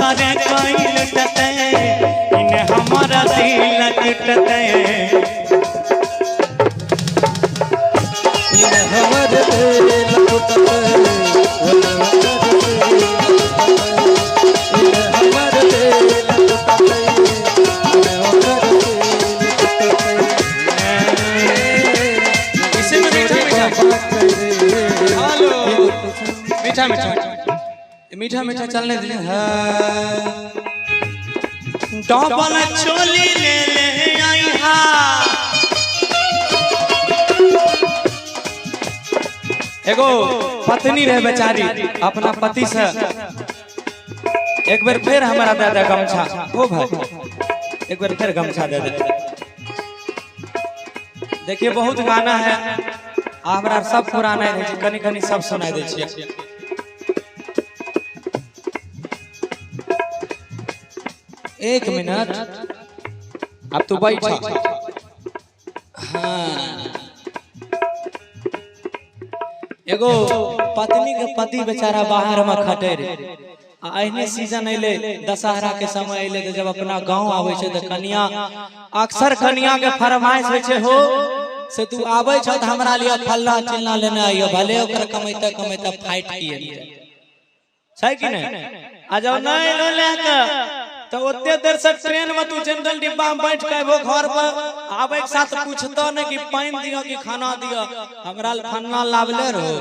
दोसर कोई लुटतै, इने हमर दिल टूटतै। इन हमर दिल टूटतै, इन हमर दिल टूटतै, इन हमर दिल टूटतै, इन ओकर दिल टूटतै। इसी में मीठा मीठा। हेलो, मीठा मीठा मीठा मीठा चलने दीजिए। हाँ, डबल चोली ले ले आई हा। एगो पत्नी रहे बेचारी, अपना पति से एक बेर फिर हमारा दे दे गमछा। ओ भाई, एक बेर फिर गमछा दे दे। देखिए, बहुत गाना है आ हमरा सब पुराना रहै छै, कनी कनी सब सुनाई दै छियै। एक मिनट, अब तू बैठ। हाँ, एगो पत्नी के पति बेचारा बाहर में खटे रहे आ एहने सीजन अइले, दशहरा के समय अइले, तऽ जब अपना गांव आबै छै तऽ कनिया, अक्सर कनिया के फरमाइश होइ छै, हो से तू आबै छ तऽ हमरा लिए फल्ला चिल्ला लेने आइयो, भले ओकर कमैते कमैते फाइट किए नहि जाय छै कि नहि। आ जब नहि एलो लए के तऽ ओते देर से ट्रेन में तू जनरल डिब्बा में बैठ के अयबो घर पर, आबै के साथ पूछतो ने कि पानि दियो कि खाना दियो, हमरा लए फन्ना लाबले रहो।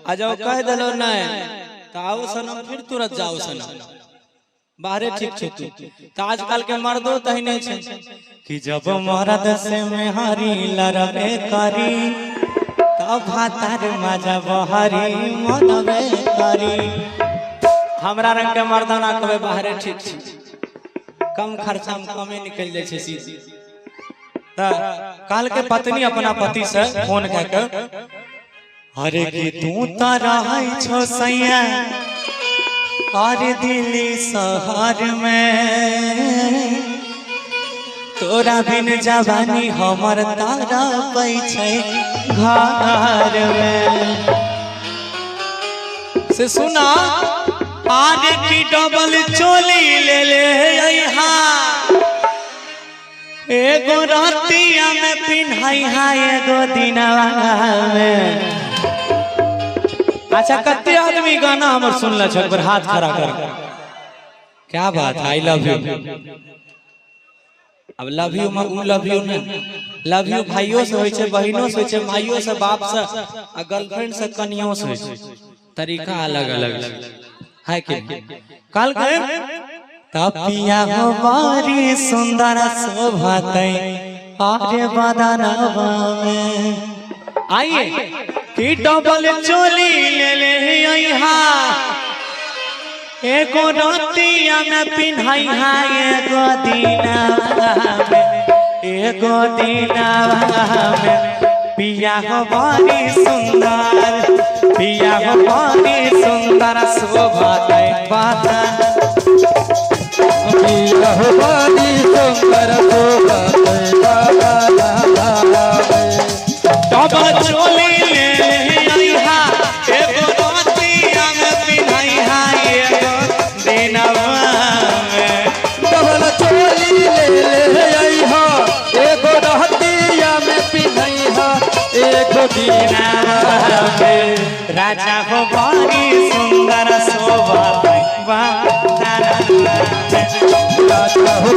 आ जब कह देलो नहि तऽ आओ सनम, फिर तुरंत जाओ सनम, बाहरे ठीक छौ तू। तऽ आजकल के मर्दो तहिने छै कि जब मर्द से मेहरी लड़बे करी तब भातार मजा बहरी मनबे करी। हमरा रंग के मर्दाना कहबै बाहरे ठीक छै, कम खर्चा में कमे निकलि जाइ छै सीज। तऽ काल के पत्नी अपना पति से फोन कए के, अरे कि तू तऽ रहै छौ सैया अरे दिल्ली शहर में, तोरा बिन जवानी हमर तारा छै घर में। से सुना, आरे की डबल चोली ले ले अइहा, एगो रातिया में पिन्हैहा एगो दिनवा में। अच्छा, कते आदमी गाना हमर सुनले छै? एक बेर हाथ खड़ा कर। क्या बात है, I love you. अब लव you में उ लव you नहीं, लव you भाइयों से होइ छै, बहिनों से होइ छै, माइयों से, बाप से आ गर्लफ्रेंड से, कनियों से होइ छै। तरीका अलग अलग है कि नहीं? काल के तपिया हो बारी सुंदर शोभतै आरे बदनवा में। आइए कि डबल चोली ले ले अइहा, एगो रतिया में पिन्हैहा एगो दिनवा में, एगो दिनवा में। पिया हो बड़ी सुंदर, पिया हो बड़ी सुंदर शोभतै बदन। पिया हो बड़ी सुंदर शोभतै बदनवा में। डबल चोली ले ले अइहा, एगो रतिया में पिन्हैहा एगो दिनवा में। डबल चोली ले ले अइहा, एगो रहतिया में पिन्हैहा एगो दिनवा में। राजा हो बड़ी सुंदर शोभतै बदनवा में। राजा हो